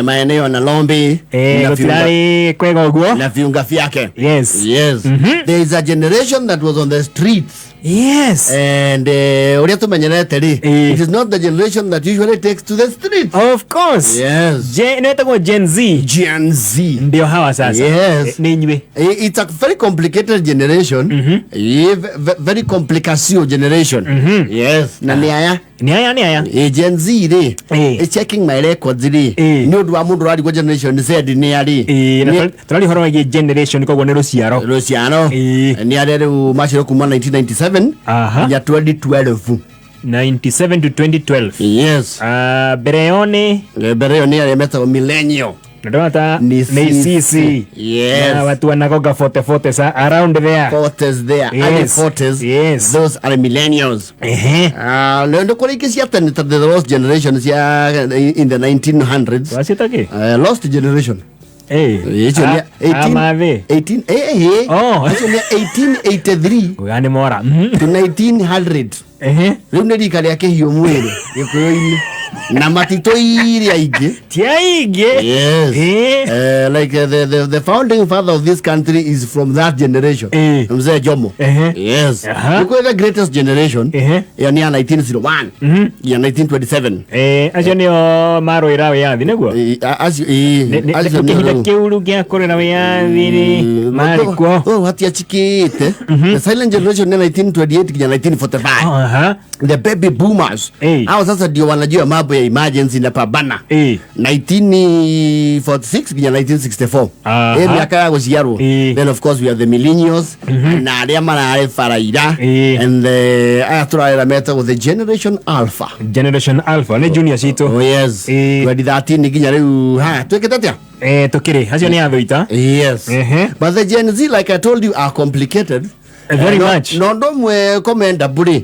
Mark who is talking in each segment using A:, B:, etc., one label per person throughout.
A: Maeneo na Lombi na viunga,
B: Gũtirarĩ kwega ũguo.
A: Na viunga vyake. Yes. There is a generation that was on the streets and uria tumenyerete ri, it is not the generation that usually takes to the streets.
B: Of course. Nĩ ĩtagwo Gen Z.
A: Gen Z.
B: Ndio hawa sasa.
A: Yes.
B: Nĩ inyuĩ.
A: It's a very complicated generation. Very complication generation. Yes. Na nĩ aya.
B: Nĩ aya, nĩ aya.
A: Gen Z rĩ, checking my records rĩ, nĩ ũndũ wa mũndũ ũrarigwo Generation Z nĩ arĩ.
B: Na tũraria ũhoro wĩgiĩ generation, koguo nĩ rũciaro.
A: Rũciaro. Nĩ arĩa rĩu maciarwo kuma 1997 nginya 2012.
B: 97 to 2012.
A: Yes.
B: Ah, mbere yo nĩ
A: Mbere ĩyo nĩ arĩa metagwo millennial.
B: Ndona ta
A: Ni
B: nĩ sisi.
A: Yes.
B: Na watu wanagoga 40 40 sa around there.
A: 40s there. Early 40s. Those are millennials. Ah, nĩ kũrĩ ingĩ cia tene ta the lost generation cia in the 1900s.
B: Waciĩta kĩ?
A: Lost generation. Icio nĩ 18
B: Amathĩ.
A: 18
B: Oh.
A: Icio nĩ 1883
B: Kuga nĩ mora.
A: To 1900. Rĩu nĩ rika rĩa kĩhiũ mwĩrĩ gĩkũyũ-inĩ na matitũire aingĩ.
B: Ti aingĩ.
A: Yes. Like the founding father of this country is from that generation. Mzee Jomo. Yes. Nĩ the greatest generation. Ĩyo nĩ ya 1901 ya 1927.
B: Acio nĩo marũĩra wĩyathi, nĩguo?
A: Acio acio nĩo
B: Kĩhinda
A: rĩu.
B: kĩu rĩu gĩa kũrũĩra wĩyathi rĩ, marĩ kuo.
A: Oh, hatiachikĩte. The silent generation ni 1928 nginya 1945. The baby boomers, hao sasa ndio wanajua mambo ya emergency na pabana, 1946 nginya 1964. Miaka ya gũciarwo. Then of course we have the millennials na arĩa mararĩ baraira and the aya tũrarĩra metagwo the Generation Alpha.
B: Generation Alpha nĩ junior citũ.
A: Oh yes. 2013 nginya rĩu haya twĩkĩte atĩa?
B: Tũkĩrĩ acio nĩ athũita.
A: Yes. But the Gen Z, like I told you, are complicated.
B: Very
A: No,
B: much.
A: No ũndũ ũmwe commendable rĩ,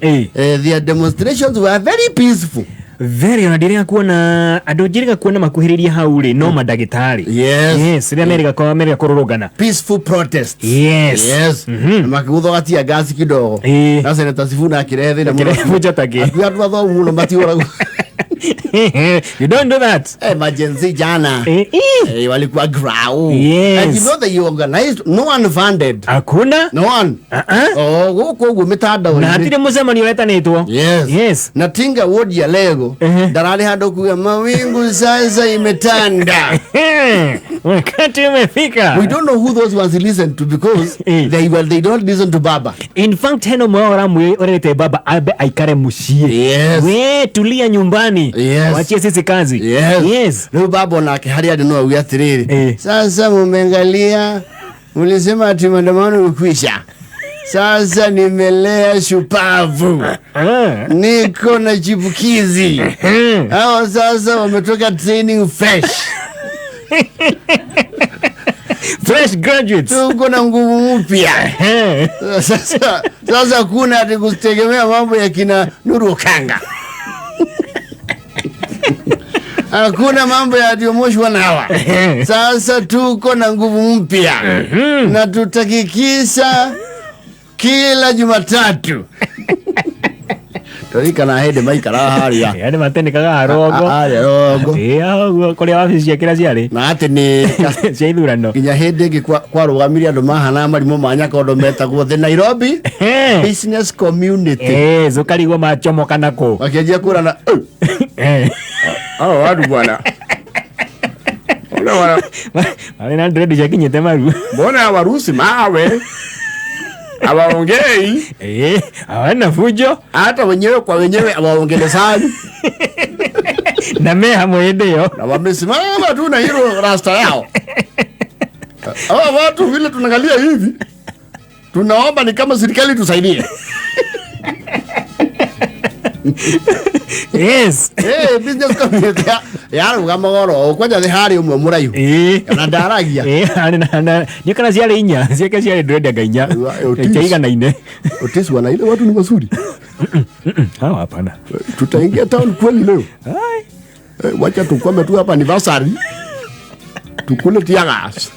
A: their demonstrations were very peaceful.
B: Very, ona ndirĩga kuona andũ njĩrĩga kuona makuhĩrĩria hau rĩ no mandagĩtarĩ.
A: Yes.
B: Yes, rĩrĩa merĩga kũrũrũngana.
A: Peaceful protests. Yes. Na makĩgũthwo tear gas kidogo. Na Senator Sifuna akĩrehe thĩna mũno.
B: Akĩrehe fujo takĩ.
A: Akiuga andũ athomu mũno matiũragwo.
B: You don't do that.
A: Gen Z jana. Walikuwa grau. And you know they organized, no one funded.
B: Hakuna.
A: No one.
B: Uh-uh.
A: Oh, gũkũ ũguo mĩtandao-inĩ.
B: Na hatirĩ mũcemanio wetanĩtwo.
A: Yes. Na Tinga wodi ya Lego ndararĩ handũ kuga mawingu sasa imetanda.
B: Wakati umefika.
A: We don't know who those ones listen to because they, well, they don't listen to Baba.
B: In fact, hena ũmwe wao ũramwĩrĩte baba ambe aikare mũciĩ. We tulia nyumbani. Wachie sisi kazi.
A: Rĩu baba onake harĩa arĩ no auge atĩrĩrĩ, sasa mumeangalia, mulisema ati maandamano ikwisha, sasa nimelea shupavu, niko na chipukizi, hao sasa wametoka training fresh.
B: Fresh graduates.
A: Tuko na nguvu mpya. Sasa kuna ati kutegemea mambo ya kina Nuru Okanga, hakuna mambo ya ati Omosh hawa. Sasa tuko na nguvu mpya na tutahakikisha kila Jumatatu torikana hĩndĩ maikara harĩa.
B: Yani matendekaga rũgongo.
A: Harĩa rũgongo.
B: Ĩ, ũguo kũrĩa wabici cia kĩrĩa ciarĩ
A: na atĩ nĩ
B: cia ithurano.
A: Nginya hĩndĩ ĩngĩ kwarũgamire andũ mahanaga marimũ ma nyakondo metagwo the Nairobi Business Community.
B: Ũkarigwo machomoka nakũ.
A: Makĩanjia kũrana, "Hao watu bwana. Mbona
B: Marĩ na dread ciakinyĩte maru.
A: Mbona hawarusi mawe? Hawaongei."
B: Hawana fujo.
A: Hata wenyewe kwa wenyewe hawaongelezani.
B: Na me hamwe hĩndĩ ĩyo.
A: Na wamesimama tu na hilo rasta yao. Hawa watu vile tunaangalia hivi, tunaomba ni kama serikali tusaidie. Business community yarũgamaga oro kwanja thĩ harĩ ũmwe mũraihu. Na ndaragia.
B: Arĩ nĩ kana ciarĩ inya ciake ciarĩ dread anga inya.
A: Otis.
B: Ciaiganaine.
A: Otis wana ile watu ni wazuri.
B: Hawa hapana.
A: Tutaingia town kweli leo?
B: Ai.
A: Wacha tukwame tu hapa anniversary. Tukule tear gas.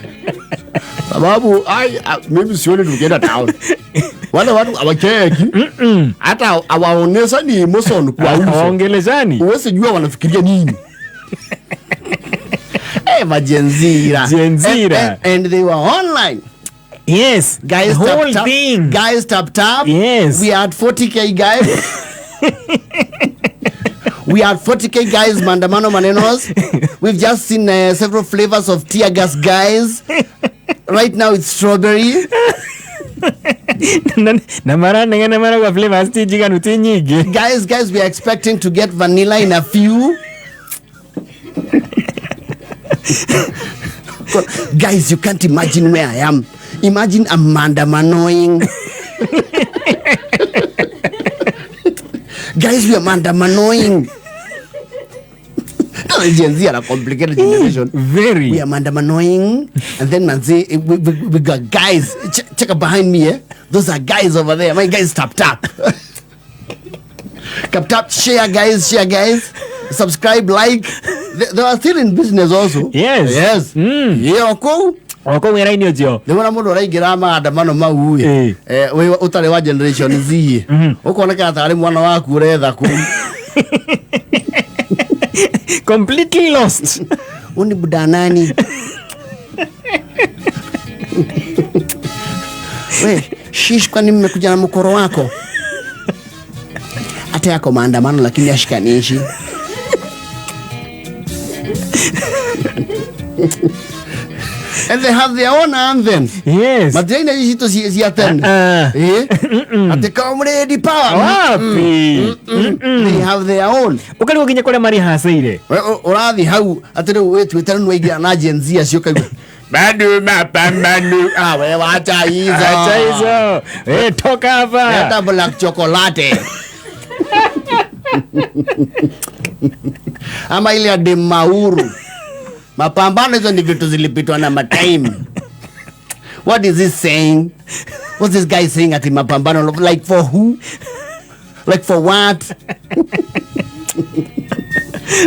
A: Sababu ai mimi sioni tukienda town. Wale watu hawacheki. Hata hawaonesani emotion kwa uso.
B: Hawaongelezani.
A: Huwezi jua wanafikiria nini. Hey, ma Gen Z ra.
B: Gen Z ra.
A: And they were online.
B: Yes.
A: Guys,
B: the
A: tap,
B: whole
A: tap,
B: thing.
A: Guys, tap tap.
B: Yes.
A: We are at 40K, guys. We are at 40K, guys. Maandamano manenos. We've just seen several flavors of tear gas, guys. Right now it's strawberry.
B: Na maranegene marauga flavors ti njiganu, ti nyingĩ.
A: Guys, guys, we are expecting to get vanilla in a few. Guys, you can't imagine where I am. Imagine I'm maandamanoing. Guys, we are maandamanoing. No, the Gen Z are a complicated generation.
B: Very.
A: We are maandamanoing. And then manzi, we got guys. Check up behind me, eh? Those are guys over there. My guys, tap tap. Tap tap, share guys, share guys. Subscribe, like. They are still in business also.
B: Yes.
A: Yes. Yeah, oko.
B: Oko wĩra-inĩ ũcio.
A: Nĩwona mũndũ ũraingĩra maandamano mau ĩ, wĩ ũtarĩ wa Generation Z, ũkoneka tarĩ mwana waku ũretha kũu.
B: Completely lost.
A: Uni buda nani we? Shish, kwani mmekuja na mkoro wako? Hata yako maandamano lakini ashikanishi. And they have their own anthems.
B: Yes.
A: Matiraina citũ cia tene.
B: Ah.
A: Atĩ comrade power.
B: Wapi.
A: They have their own.
B: Ũkarigwo nginya kũrĩa marĩhaceire.
A: Ũrathiĩ hau atĩ rĩu wĩtuĩte rĩu nĩwaingĩra na Gen Z acio, kaigua bado mapambano. Ah, we wacha hizo.
B: Acha hizo. Eh, toka hapa.
A: Leta black chocolate ama ile ya Demauru. Mapambano hizo ni vitu zilipitwa na matime. What is this saying? What's this guy saying ati mapambano? Like for who? Like for what?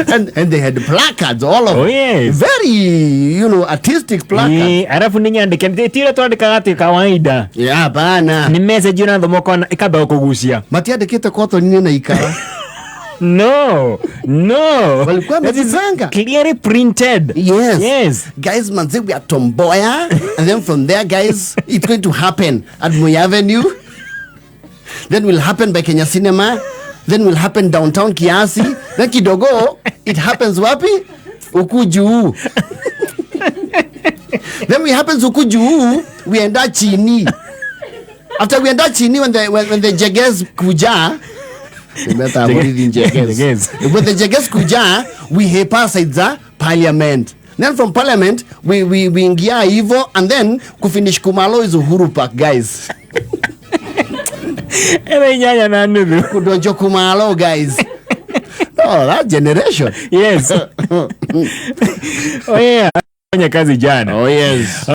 A: And they had placards all of
B: Oh, yes.
A: very artistic placards.
B: Arabu nĩ nyandĩke ti ũrĩa twandĩkaga atĩ kawaida.
A: Yeah, bana.
B: Nĩ message ũrathoma ũkona ĩkamba gũkũgucia.
A: Matiandĩkĩte cotton na ikara.
B: No.
A: Walikuwa
B: That is
A: wamejipanga.
B: clearly printed.
A: Yes.
B: Yes.
A: Guys, manze, we are Tom Mboya. And then from there, guys, it's going to happen at Moi Avenue. Then will happen by Kenya Cinema. Then will happen downtown Kiasi. Then kidogo, it happens wapi? Huku juu. Then we happens huku juu, we enda chini. After we enda chini, when the jeges kuja, Nimeta Murithi Njeges.
B: Njeges.
A: When the jeges kuja, we hepa side za parliament. Then from parliament, we ingia hivo and then kufinish kumalo is Uhuru Park, guys.
B: Ena 8:30.
A: Kudonjo kumalo, guys. No, that generation.
B: Yes. Oh yeah. Fanya kazi jana.
A: Oh yes.